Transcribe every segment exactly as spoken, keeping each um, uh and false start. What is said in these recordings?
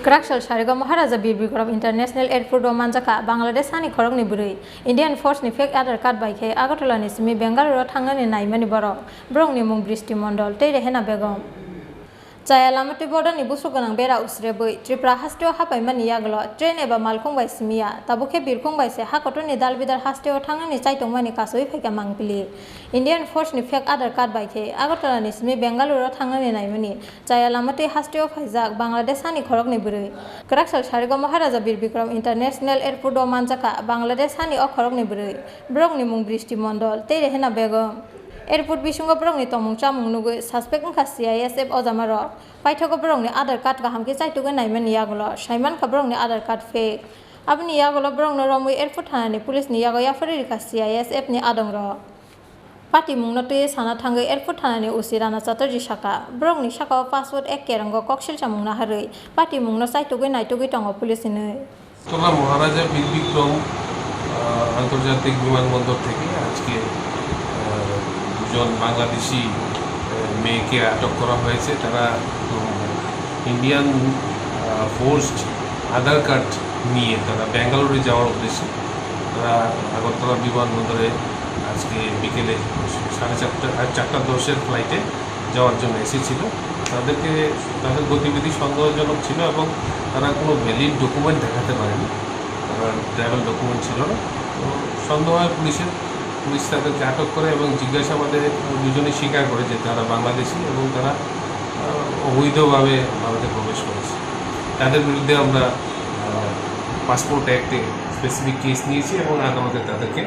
Kwraksal Sarigo Maharaja Bir Bikram International Airport o manjakha Bangladesh hani khoroknwi bwrwi. Indian Force ni fake Aadhaar card bai khe Agartala ni simi Bengaluru o thangnani naimani borok. Borokni mung Bristi Mondol tei Rehena Begum. Chaya lama twi border ni busuk gwnang bera usrebwi Tripura hasteo hapaimani yagulo train eba malkhung bai simiya, tabuk khe birkhung bai se ha kotorni dalbidal hasteo thangnani chaitongmani kasui phaikha mangpili. Indian Force ni fake Aadhaar card bai khe Agartala ni simi Bengaluru o thangnani naimani. Chaya lama twi hasteo phaijak Bangladesh hani khoroknwi bwrwi. Kwraksal Sarigo Maharaja Bir Bikram International Airport o manjakha Bangladesh hani o khoroknwi bwrwi. Borokni mung Bristi Mondol tei Rehena Begum. Airport bisingo borokni tongmung chamung nugwi suspect wngkha C I S F ojamarok. Paithago borokni Aadhaar card kaham khe chaitugwi naimani yagulo saimankha borokni Aadhaar card fake. Aboni yagulo borokno romwi airport thanani police ni yago yapharwi rikha C I S F ni adongrok. Patimungno twiwi sana thangwi airport thanani O C Rana Chatterjee sakha, borokni sakao passport ek kerango koksil chamung naharwi patimungno chaitugwi naitugwi tongo police hinwi. Agartala মহারাজা বীর বিক্রম, আহ, আন্তর্জাতিক বিমানবন্দর থেকে আজকে, আহ, দুজন বাংলাদেশি, আহ, মেয়েকে আটক করা হয়েছে। তারা, উম, ইন্ডিয়ান, আহ, ফোর্সড আধার কার্ড নিয়ে তারা ব্যাঙ্গালোরে যাওয়ার উদ্দেশ্যে তারা আগরতলা বিমানবন্দরে আজকে বিকেলে সাড়ে চারটা, আহ, চারটা দশের ফ্লাইটে যাওয়ার জন্য এসেছিল। তাদেরকে, তাদের গতিবিধি সন্দেহজনক ছিল এবং তারা কোনো ভ্যালিড ডকুমেন্ট দেখাতে পারেনি, তারা ট্রাভেল ডকুমেন্ট ছিল না। তো সন্দেহ হয় পুলিশের, পুলিশ তাদেরকে আটক করে এবং জিজ্ঞাসাবাদে দুজনেই স্বীকার করে যে তারা বাংলাদেশি এবং তারা, আহ, অবৈধভাবে ভারতে প্রবেশ করেছে। তাদের বিরুদ্ধে আমরা, আহ, পাসপোর্ট অ্যাক্টে স্পেসিফিক কেস নিয়েছি এবং আদালতে তাদেরকে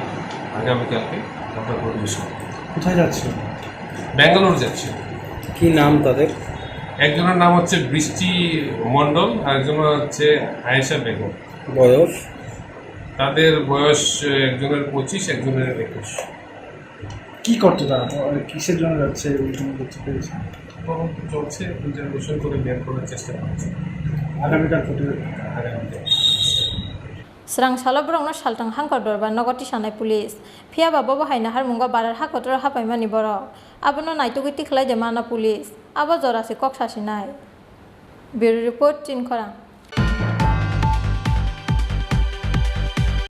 আগামীকালকে আমরা প্রডিউস করব। কোথায় যাচ্ছিল? ব্যাঙ্গালোর যাচ্ছিল। কি নাম তাদের? একজনের নাম হচ্ছে বৃষ্টি মণ্ডল, আরেকজনের হচ্ছে আয়েশা বেগম। বয়স? তাদের বয়স, আহ, একজনের পঁচিশ, একজনের একুশ। কি করতো তারা? তো, মানে, কিসের জন্য যাচ্ছে, এই জন্য বুঝতে পেরেছি। তদন্ত চলছে, ইন্টারোগেশন করে বের করার চেষ্টা করছে। আগামীকাল কোর্টে আগামীকাল। Swrang salo borokno saltang hangkor dorbar nogo tisanai police. Phiya ba bobo hai naharmungo barar ha kotoro hapaimani borok. Abono naitugwi tikhlai de mano police. Abo jora se kok sasinai. Bureau Report, Chinkhorang.